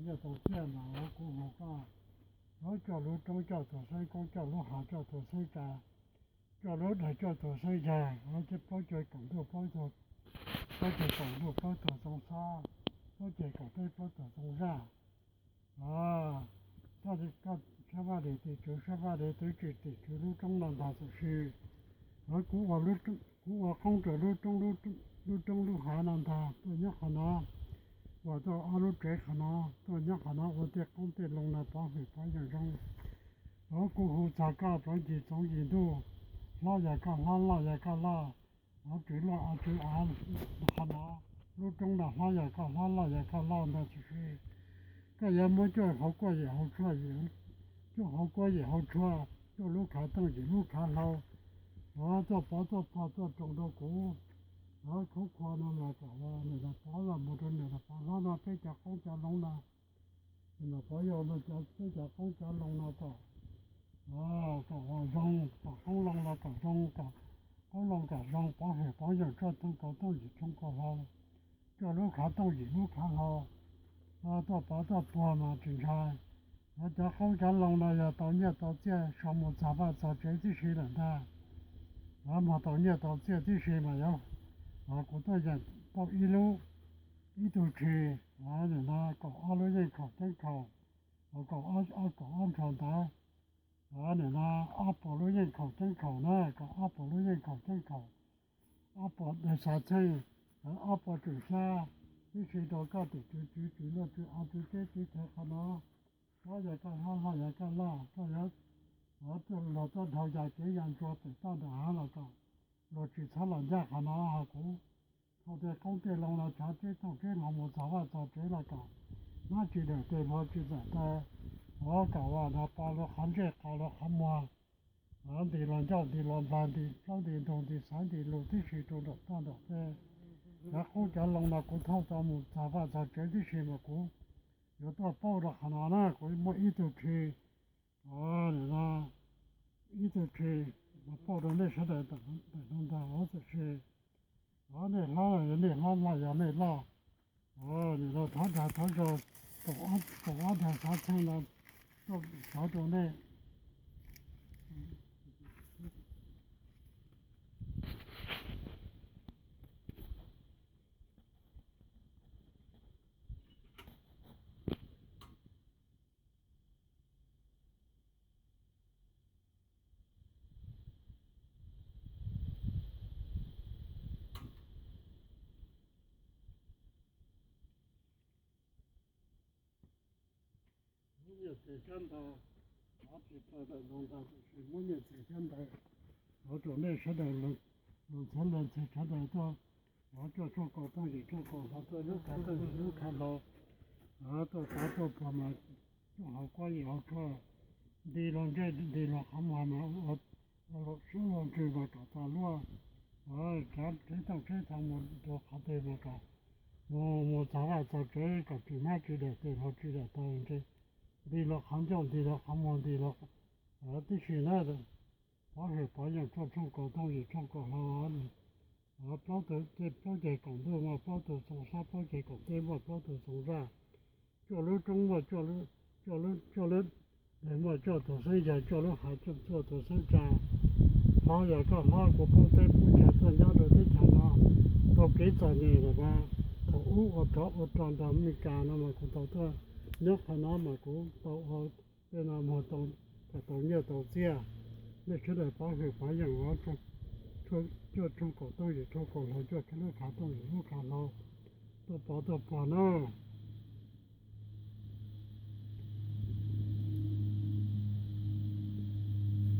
Nyiaj tau txiaj mas kuv hu koj, coj lub roob coj tus xeeb koob, coj lub hav coj tus xeeb tsa, coj lub dag coj tus xeeb yag, plaub caug kaum ntuj plaub tug, plaub caug kaum ntuj plaub tug txoov xab, plaub caug kaum teb plaub tug txoov zaj. Koj sab vaj li tim tswv sab vaj li tub tsi tim tswv lub roob no ntag tam sis, kuv ua qoob rau lub roob, lub roob lub hav no ntag tuaj nyob qhov no, ua tuaj ob lub tsev qhov no tuaj nyob qhov no ua tej qoob tej loo no pov hwm pov yeem zoo. Kuv hu txog koj plawv ncig txoov yim ntuj, hlob yog koj hlob, loj yog koj loj, av tswv loj av tswv av, qhov no lub roob no hlob yog koj hlob, loj yog koj loj ntag tam sis, koj yuav muab cuaj hauv kuab yim hauv tshuaj, cuaj hauv kuab yim hauv tshuaj, cuaj lub khav tooj yim lub khav hlau, tuaj pov tuaj pog tuaj roos rau kuv. Khub khua no los kom niam los pov los mus rau niam los pov hlob no peb cov qoob cov loo no, niam los pov yog peb cov qoob cov loo no kom, kom zoo, kom qoob loo los kom zoo, kom qoob loo kom zoo, pov hwm pov yeem tsuaj thooj kaus tooj yim thooj kaus hlau, cuaj lub khav tooj yim lub khav hlau, tuaj pov tuaj puag mas tsis ntshai. Cov qoob cov loo no yog tau nyiaj tau txiaj sau mus txog vaj txog tsev tib si lawm ntag. Mas tau nyiaj tau txiaj tib si mas yog kuv tuaj yeem pauj ib lub, ib tug rhi, nim no kaum ob lub yeej khaum ceeb khaum, kaum ob, kaum ob nrho ntawd, nim no ob puas lub yeej khaum ceeb khaum na, kaum ob puas lub yeej khaum ceeb khaum, ob puas daim xav txheej, ob puas tswm xyab, tib si rau koj tim tswv tswv tswv luaj tswv av tswv teb tswv chaw qhov no. Hlob yog koj hlob, loj yog koj loj, koj yuav luag tuaj dhau ya kev ya ntsuag pem toj nram hav los kom luag tsis txhob los ncaj qhov no, ho kuv thauj tej qoob tej loo los tsav teb thooj teb hlau mus txog vaj txog tsev los kom nab tsis dawm tes hluas tsis txawm taw, kom ua no pa luag qhov ntsej qa luag qhov muag, nti los ncauj nti los nplag nti plaub nti ntug nti xaiv nti lus tib si rau nram toj nram teb. Cov qoob cov loo no kuv thauj tau mus txog vaj txog tsev tib si mas kuv yuav tuaj pauj rau qhov no na, kuv muaj ib tug rhi, nim no ib tug rhi mas pauj rau nej sawv daws ntawm no ntag. Tab sis nej hlob yog nej hlob, loj yog nej loj, nim no thov dag thov zoo, kaum ob daim xav txheej no tuaj sawv rau nej. Muab nyiaj txiag xyab ntawv, muab nyiaj txiag xyab ntawv, ua rau nej sawv daws, luag ntxhais leej txiv sawv daws tuaj, ua cuaj tshooj kaus tooj yim tshooj kaus hlau, tuaj lub khav tooj yim lub khav hlau, tuaj tav tuaj puag mas cuaj hauv kuab yim hauv tshuaj, nti luag ntsej nti luag qhov muag mas ua luag siab ua ntsws mas kom tas luaj, tsav tsheb tooj tsheb thoo mus rau qhov twg mas kom mus mus txog vaj txog tsev kom tsis hnab tsis dawm tes hluas tsis dawm taw nti luag qhov ncauj nti luag qhov muag nti luag tib si na. Pov hwm pov yeem cuaj tshooj kaus tooj yim tshooj kaus hlau, plaub tug, plaub ceg kaum ntuj muaj plaub tug txoov sab, plaub ceg kaum teb muaj plaub tug txoov zaj, cuaj lub roob muaj cuaj lub, cuaj lub, cuaj lub, muaj cuaj tus xeeb yag, cuaj lub hav cuaj tus xeeb tsa. Hlob yog koj hlob, kuv poob teb poob chaw tuaj nyob rau teb chaws no tau kev txom nyem lawm mas thaum ub ua rov ua rog nrog Meskas no mas kuv tau tuaj nyob qhov no mas kuv tau ua tej no muag tau, kom tau nyiaj tau txiaj. Nej sawv daws pov hwm pov yeem ua cuaj tshooj kaus tooj yim tshooj kaus hlau, cuaj lub khav tooj yim lub khav hlau, tuaj pov tuaj puag na.